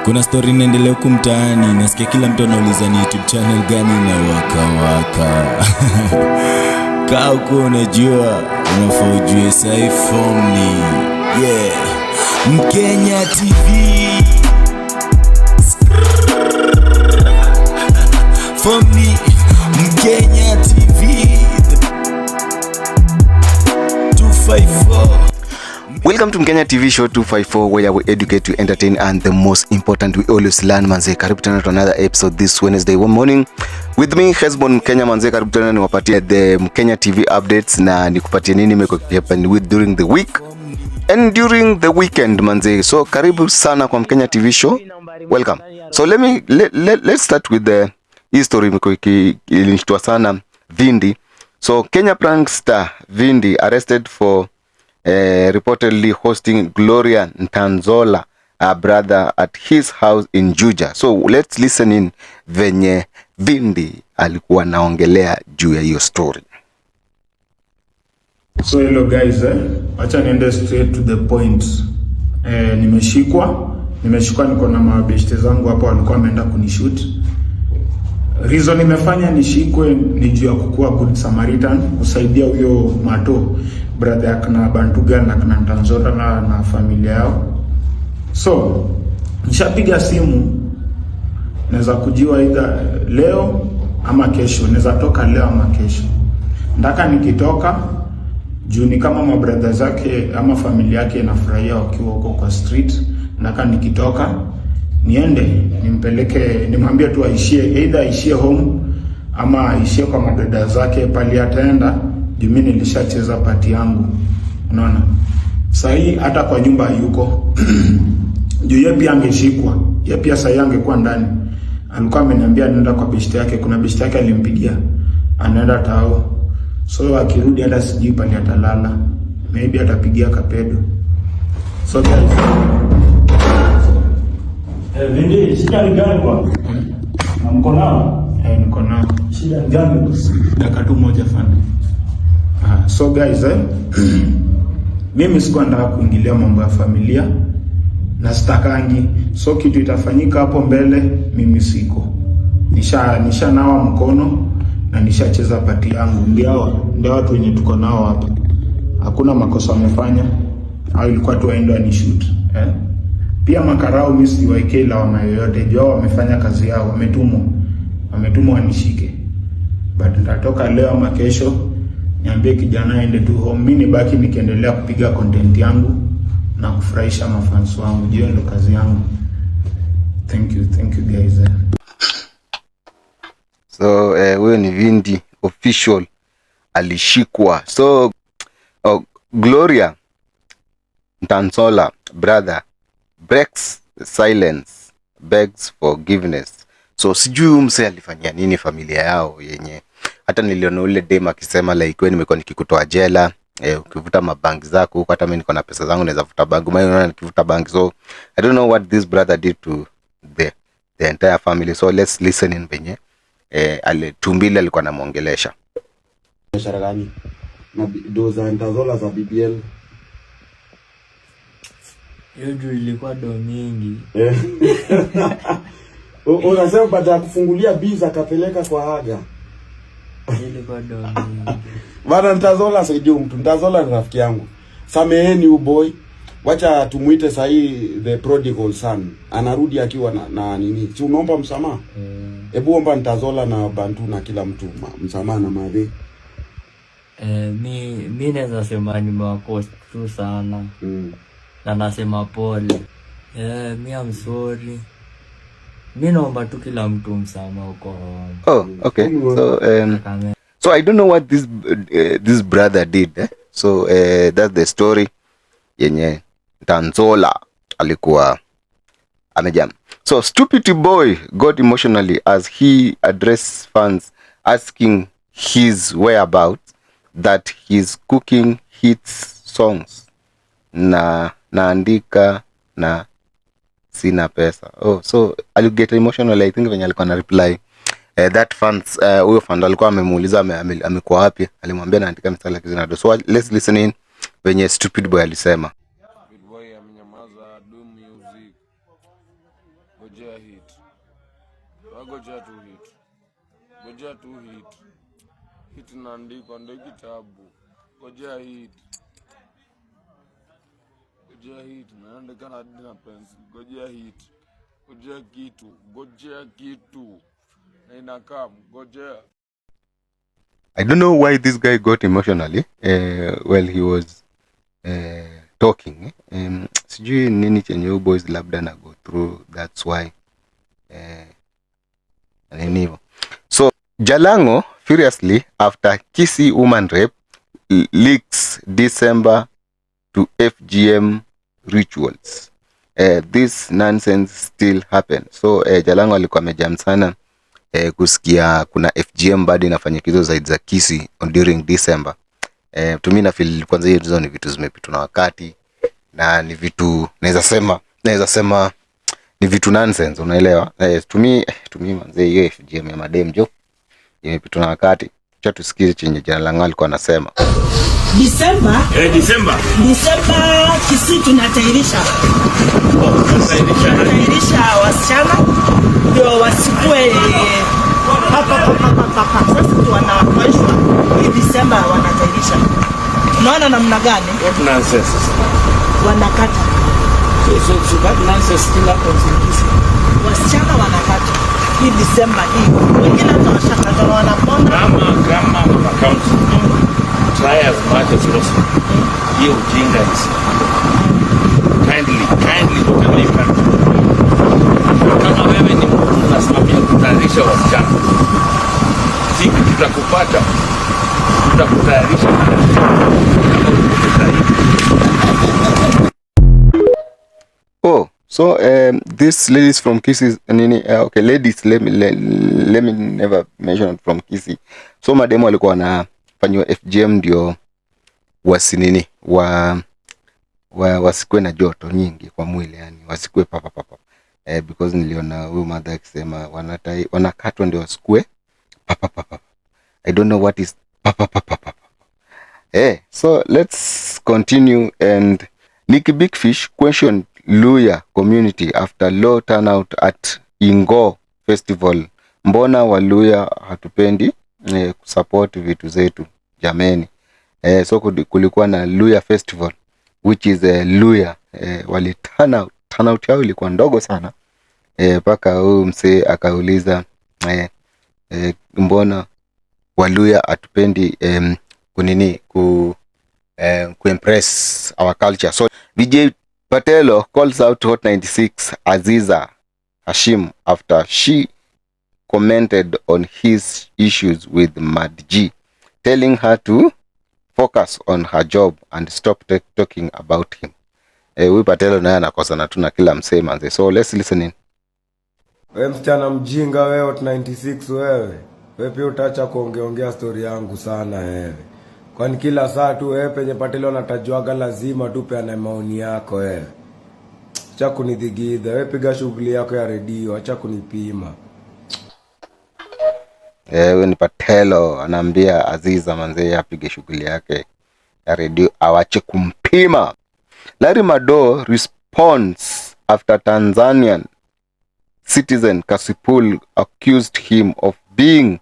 Kuna story inaendelea huku mtaani, nasikia kila mtu anauliza ni YouTube channel gani na waka waka. Kaa huko unajua, unafaa ujue sai form ni, yeah, Mkenya TV. Form ni Mkenya TV 254. Welcome to Mkenya TV Show 254, where we educate, we entertain and, the most important, we always learn, manze. Karibu tena to another episode this Wednesday one morning with me, Hesbon Mkenya, manze. Karibu tena niwapatie the Mkenya TV updates na nikupatie nini imekuwa happen with during the week and during the weekend, manze. So karibu sana kwa Mkenya TV Show. Welcome. So let me let, let, let's start with the hii story imekuwa ilinishtua sana, Vindi. So Kenya prankster Vindi arrested for reportedly hosting Gloria Ntanzola, a brother, at his house in Juja. So let's listen in venye Vindi alikuwa naongelea juu ya hiyo story. So hello guys, eh? Wacha niende straight to the point. Nimeshikwa, niko na mabeshte zangu hapo walikuwa wameenda kunishoot. Reason imefanya nishikwe ni juu ya kukuwa good Samaritan, kusaidia huyo Mato, brother ya kina Bantuga na kina Ntanzora na familia yao. So nishapiga simu, naweza kujiwa either leo ama kesho, naweza toka leo ama kesho. Ndaka nikitoka juu ni kama mabrother zake ama familia yake inafurahia wakiwa huko kwa street. Ndaka nikitoka niende nimpeleke, nimwambie tu aishie, either aishie home ama aishie kwa madada zake pali ataenda, juu mimi nilishacheza part yangu, unaona. Sahii hata kwa nyumba hayuko juu yeye pia angeshikwa, yeye pia sahii angekuwa ndani. Alikuwa ameniambia anaenda kwa beshte yake, kuna beshte yake alimpigia anaenda tao, so akirudi hata sijui pali atalala, maybe atapigia Kapedo. So guys, Eh, Vindi, shida ni gani bwana? Na mko nao? Eh, niko nao. Shida ni gani? Dakika tu moja, fana. Ah, so guys, eh, mimi sikuwa nataka kuingilia mambo ya familia na sitakangi, so kitu itafanyika hapo mbele, mimi siko nisha nawa mkono na nishacheza part yangu. Ndio watu wenye tuko nao hapa, hakuna makosa wamefanya, au ilikuwa tu waende wanishoot, eh? Pia makarao mimi siwaekei lawama yoyote, juu hao wamefanya kazi yao, wametumwa wanishike, but nitatoka leo ama kesho, niambie kijana aende tu home, mimi nibaki nikiendelea kupiga content yangu na kufurahisha mafans wangu. Hiyo ndo kazi yangu. Thank you, thank you guys. So huyo ni Vindi Official alishikwa. So, oh, Gloria Ntansola brother breaks silence, begs forgiveness. So sijui huyu msee alifanyia nini familia yao, yenye hata niliona ule dem akisema like, wewe nimekuwa nikikutoa jela, ukivuta mabangi zako huko, hata mimi niko na pesa zangu naweza vuta bangi, maana unaona nikivuta bangi. So I don't know what this brother did to the entire family. So let's listen in venye tumbili alikuwa anamwongelesha. Biashara gani? Na do za Ntazola za BBL. Hiyo juu ilikuwa do mingi. Eh. Unasema baada ya kufungulia biz akapeleka kwa haga. Ilikuwa do mingi. Bana, Ntazola, saidia huyu mtu. Ntazola ni rafiki yangu. Sameheni huyu boy. Wacha tumuite sahii the prodigal son. Anarudi akiwa na nini? Si unaomba msamaha? Hebu omba Ntazola na Bantu na kila mtu msamaha na madhe. Eh, mi naweza sema nimewakosa tu sana na nasema pole. Eh, mi am sorry. Mi naomba tu kila mtu msamaha uko home. Oh, okay. So so I don't know what this brother did, eh? So that's the story yenye Tanzola alikuwa amejam. So Stupid Boy got emotionally as he addressed fans asking his whereabouts, that he's cooking hits songs na naandika na sina pesa. Oh, so aliget emotional, I think, venye alikuwa na reply that fans, huyo fan alikuwa amemuuliza amekuwa wapi, alimwambia naandika mistari lakini sina do. So let's listen in venye Stupid Boy alisema. Stupid Boy amenyamaza, do music. Gojea hit. Wagojea tu hit. Gojea tu hit. Hit inaandikwa ndio kitabu. Gojea hit. Gojea hit naandika na hadi na pencil. Gojea hit. Gojea kitu. Gojea kitu. Na inakaa gojea. I don't know why this guy got emotionally while he was talking. Sijui nini chenye huyu boys labda na go through, that's why nini hivyo. So Jalango furiously after Kisii woman rape leaks December to FGM rituals. This nonsense still happen. So Jalango alikuwa amejam sana kusikia kuna FGM bado inafanyika hizo side za Kisii on during December. To me na feel kwanza hizo ni vitu zimepitwa na wakati na ni vitu naweza sema ni vitu nonsense, unaelewa? To me manze, hiyo FGM ya madem jo imepitwa na wakati. Acha tusikie chenye Jalango alikuwa anasema. Disemba. Eh, Disemba. Disemba Kisii tunatahirisha, tunatahirisha wasichana ndio wasikue papa papa papa papa. Sasa ndio wanapaishwa hii Disemba, wanatahirisha. Unaona namna gani? What nonsense. Wanakata. So that nonsense still happens in Kisii. Wasichana wanakata hii Disemba hii, wengine hata washakata na wanapona. Kama mama county, try as much as possible. Hiyo ujinga is kindly, kindly, whatever you can do. Kama wewe ni mtu unasimamia kutayarisha wasichana, siku tutakupata, tutakutayarisha kama uko sahihi. Oh, so these ladies from Kisii, nini, okay, ladies, let me never mention it from Kisii. So mademo walikuwa wanafanyiwa FGM ndio wasinini wa wasikuwe na joto nyingi kwa mwili, yani wasikuwe papa papa. Because niliona huyu mother akisema wanakatwa ndio wasikue papa papa. I don't know what is papa papa papa. So let's continue, and Nicky Big Fish questioned Luya community after low turnout at Ingo Festival. Mbona Waluya hatupendi kusupport vitu zetu jameni? So kulikuwa na Luya Festival, which is a Luya, wali turnout yao ilikuwa ndogo sana mpaka huyu msee akauliza mbona Waluya hatupendi kunini kuimpress our culture. So DJ Patelo calls out Hot 96 Aziza Hashim after she commented on his issues with Mad G, telling her to focus on her job and stop talking about him. Huyu Patelo naye anakosana tu na kila msee manze. So let's listen in. We msichana mjinga wewe, Hot 96 wewe. We pia utaacha kuongeongea story yangu sana wewe. Kwani kila saa tu wewe penye Patelo anatajuaga lazima tu peane maoni yako wewe. Acha kunidhigidha, wewe piga shughuli yako ya redio, acha kunipima. Huyu ni Patelo anaambia Aziza manze apige shughuli yake ya redio awache kumpima. Larry Madowo responds after Tanzanian citizen Kasipul accused him of being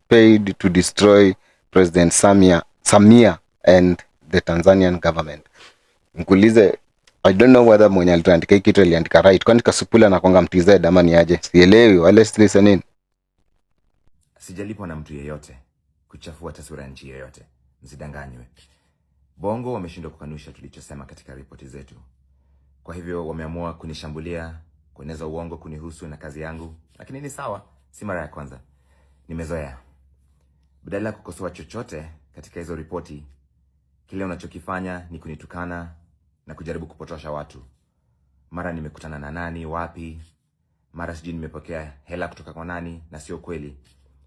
paid to destroy President Samia and the Tanzanian government. Nikuulize, I don't know whether mwenye alituandika hii kitu aliandika right. Kwani Kasipul anakwanga mTZ ama ni aje? Sielewi. Wale listen in. Sijalipwa na mtu yeyote kuchafua taswira ya nchi yeyote, msidanganywe. Bongo wameshindwa kukanusha tulichosema katika ripoti zetu, kwa hivyo wameamua kunishambulia, kueneza uongo kunihusu na kazi yangu, lakini ni sawa, si mara ya kwanza, nimezoea. Badala ya kukosoa chochote katika hizo ripoti, kile unachokifanya ni kunitukana na kujaribu kupotosha watu. Mara nimekutana na nani wapi, mara sijui nimepokea hela kutoka kwa nani, na sio kweli.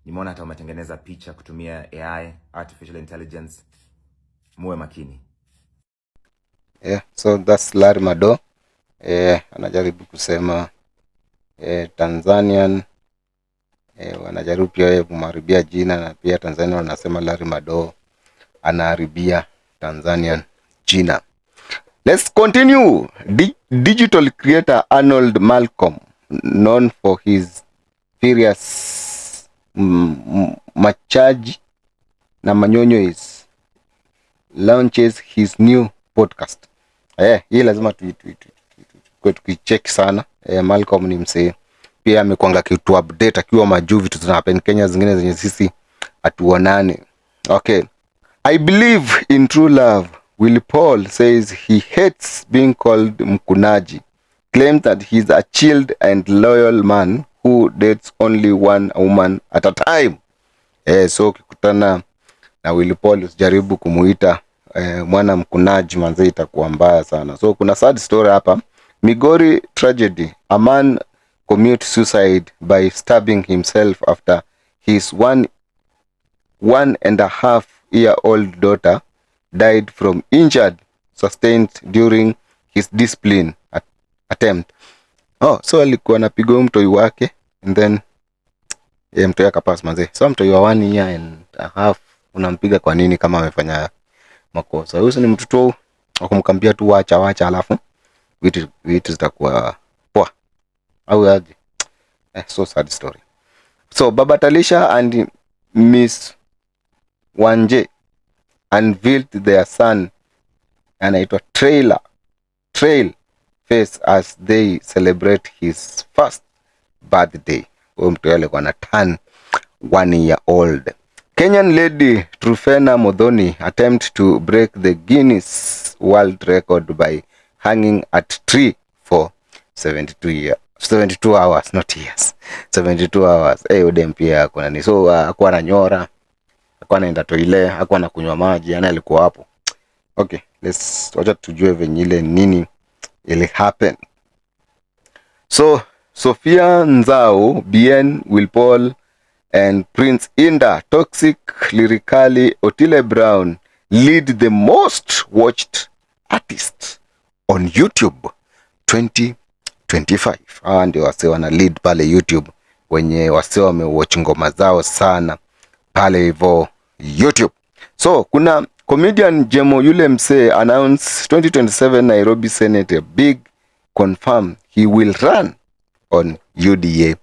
Nimeona hata wametengeneza picha kutumia AI, artificial intelligence. Muwe makini. Yeah, so that's Larry Madowo. Anajaribu kusema Tanzanian wanajaribu pia yeye kumharibia jina na pia Tanzania wanasema Larry Madowo anaharibia Tanzanian jina. Let's continue. Digital creator Arnold Malcolm known for his furious machaji na manyonyo, is launches his new podcast. Hii lazima tukicheck sana. Malcolm ni msee pia amekuanga kitu update akiwa majuu, vitu zina happen Kenya zingine zenye sisi hatuonane. Okay. "I believe in true love." Willy Paul says he hates being called mkunaji. Claims that he's a chilled and loyal man who dates only one woman at a time. So ukikutana na Willy Paul usijaribu kumuita mwana mkunaji manze, itakuwa mbaya sana. So kuna sad story hapa. Migori tragedy. A man commit suicide by stabbing himself after his 1.5 year old daughter died from injured sustained during his discipline attempt. Oh, so alikuwa anapiga huyu mtoi wake and then mtoi akapass manze. So mtoi wa 1 year and a half unampiga kwa nini kama amefanya makosa? Huyu si ni mtoto wa kumkambia tu wacha wacha, alafu vitu zitakuwa poa au aje? So sad story. So Baba Talisha and Miss Wanje unveiled their son anaitwa Trailer Trail Face as they celebrate his first birthday. Huyo mtu alikuwa na turn 1 year old. Kenyan lady Trufena Modhoni attempt to break the Guinness World Record by hanging at tree for 72 year, 72 hours, not years, 72 hours. Udem pia kuna ni so hakuwa ananyora, hakuwa anaenda toilet, hakuwa anakunywa maji, yani alikuwa hapo. Okay, let's wacha tujue venye ile nini ili happen. So Sophia Nzau, Bien, Will Paul and Prince Inda, Toxic Lyrically, Otile Brown lead the most watched artist on YouTube 2025. Hawa ndio wase wana lead pale YouTube, wenye wase wamewatch ngoma zao sana pale hivyo YouTube. So kuna comedian Jemo yule msee announce 2027 Nairobi Senate big, confirm he will run on UDA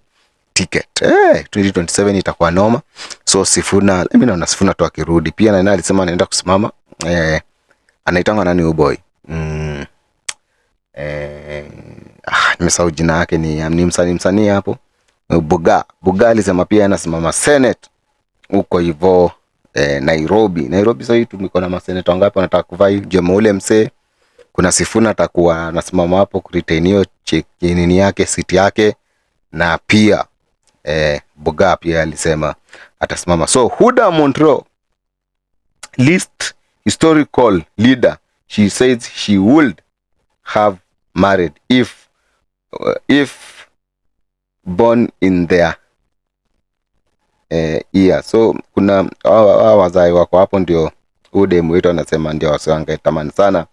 ticket. 2027 itakuwa noma. So Sifuna, mimi naona Sifuna tu akirudi pia na alisema anaenda kusimama. Anaitangwa nani huyu boy? Nimesahau jina yake, ni msanii hapo. Buga. Buga alisema pia anasimama Senate huko hivyo Nairobi. Nairobi sasa hivi tumiko na maseneta wangapi wanataka kuvaa Jemo ule msee. Kuna Sifuna atakuwa anasimama hapo kuretain hiyo nini yake, seat yake, na pia Buga pia alisema atasimama. So Huda Monroe list historical leader she says she would have married if born in their year. So kuna hawa wazai wako hapo, ndio huyu demu wetu anasema ndio wase wangetamani sana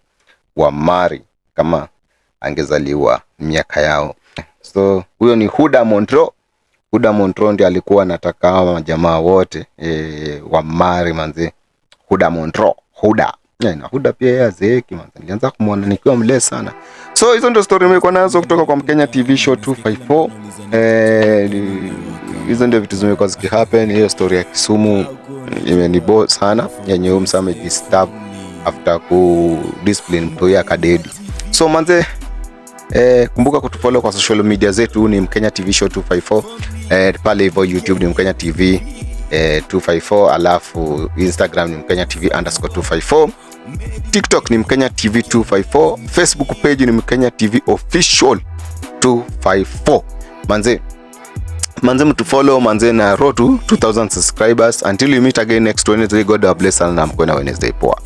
wa marry kama angezaliwa miaka yao. So huyo ni Huda Monroe. Huda Monroe ndio alikuwa anataka hawa majamaa wote wa marry manze. Huda Monroe, Huda. Yeah, na Huda pia yeye azeeki manze. Nilianza kumuona nikiwa mle sana. So hizo ndio story nimekuwa nazo kutoka kwa Mkenya TV Show 254. Hizo ndio vitu zimekuwa zikihappen. Hiyo story ya Kisumu imenibo sana, yenye huyu msee amejistab after ku discipline mtoi akadedi. So manze, kumbuka kutufollow kwa social media zetu ni Mkenya TV Show 254, pale hivyo YouTube ni Mkenya TV 254, alafu Instagram ni Mkenya TV underscore 254, TikTok ni Mkenya TV 254, Facebook page ni Mkenya TV Official 254. Manze, manze mtufollow manze, na road to 2000 subscribers. Until we meet again next Wednesday, God bless sana na mkuwe na Wednesday poa.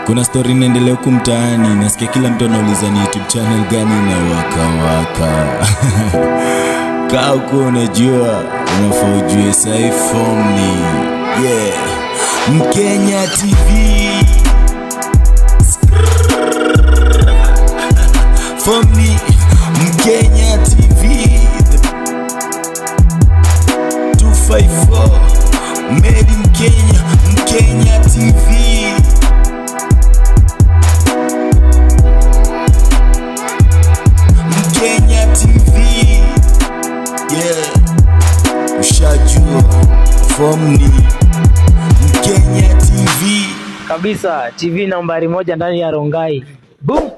Kuna story inaendelea huku mtaani, nasikia kila mtu anauliza ni YouTube channel gani na waka waka. Kaa huko unajua, unafaa ujue sahi form ni yeah. Mkenya TV. Form ni Mkenya TV 254, made in Kenya, Mkenya TV. Mkenya TV. unajua form ni Mkenya TV. Kabisa, TV nambari 1 ndani ya Rongai. Boom.